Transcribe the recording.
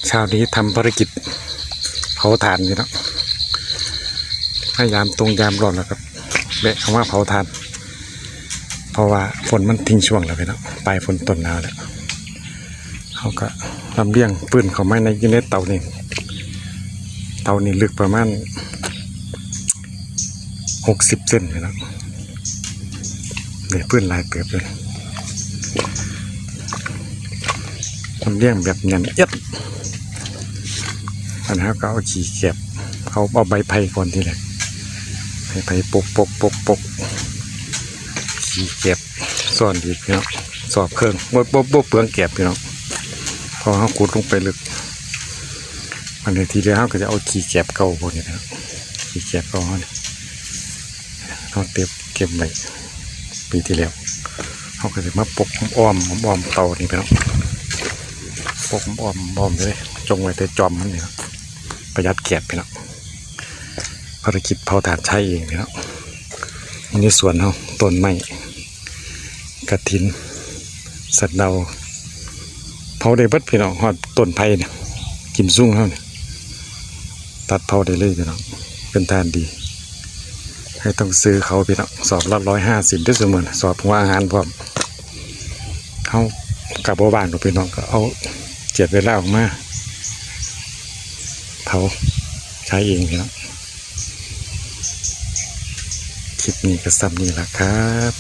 ເຊົ້ານີ້ທຳພາລະກິດເຜົາຖ່ານຢູ່ເນາະ ມາຍາມຕົງຍາມຮ້ອນແລ້ວກໍແວະເຂົ້າມາເຜົາຖ່ານ ເພາະວ່າຝົນມັນຖິ້ມຊ່ວງແລ້ວເນາະ ປາຍຝົນຕົ້ນໜາວແລ້ວ ເຮົາກໍລຳລຽງຟືນເຂົ້າມາໃນ ຢູ່ໃນເຕົານີ້ ເຕົານີ້ເລິກປະມານ ຫົກສິບເຊັນນີ້ລະ ໄດ້ຟືນຫຼາຍເຕີບເລີຍ ລຳລຽງແບບແໜ້ນອຽດ ອັນເຮົາກໍເອົາຂີ້ແກບ ເອົາ ເອົາໃບໄຜ່ກ່ອນທີແລກ ໃບໄຜ່ປົກໆໆໆ ຂີ້ແກບຊ້ອນອີກເນາະ ສອບເຄິ່ງ ບໍ່ ບໍ່ ບໍ່ເປືອງແກບເນາະ ເພາະເຮົາຂຸດລົງໄປເລິກ ອັນນີ້ທີແລກເຮົາກໍຈະເອົາຂີ້ແກບເກົ່າພວກນີ້ເນາະ ຂີ້ແກບເກົ່າເຮົານີ້ ເຮົາເກັບ ເກັບໄວ້ປີທີ່ແລ້ວ ເຮົາກໍຊິມາປົກອ້ອມໆ ອ້ອມໆເຕົານີ້ເນາະ ປົກອ້ອມໆເລີຍ ຈົ່ງໄວ້ແຕ່ຈອມມັນນີ້ເນາະ ປະຢັດແກບເນາະ ພາລະກິດເຜົາຖ່ານໃຊ້ເອງເນາະ ຢູ່ໃນສວນເຮົາ ຕົ້ນໄມ້ ກະຖິນ ສະເນົາ ເຜົາໄດ້ເບິດພີ່ນ້ອງ ຮອດຕົ້ນໄຜ່ນີ້ ກິມຊຸງເຮົານີ້ ຕັດເຜົາໄດ້ເລີຍພີ່ນ້ອງ ເປັນຖ່ານດີ ໃຫ້ຕ້ອງຊື້ເຂົາພີ່ນ້ອງ ສອບລະຮ້ອຍຫ້າສິບເດີ້ ຊຸມື້ນີ້ ສອບຫົວອາຫານພ້ອມ ເຮົາກໍບໍ່ວ່າງດອກພີ່ນ້ອງ ກໍເອົາ ເຈີດເວລາອອກມາເຜົາໃຊ້ເອງພີ່ນ້ອງ ຄລິບນີ້ກໍສ່ຳນີ້ລະຄັບ.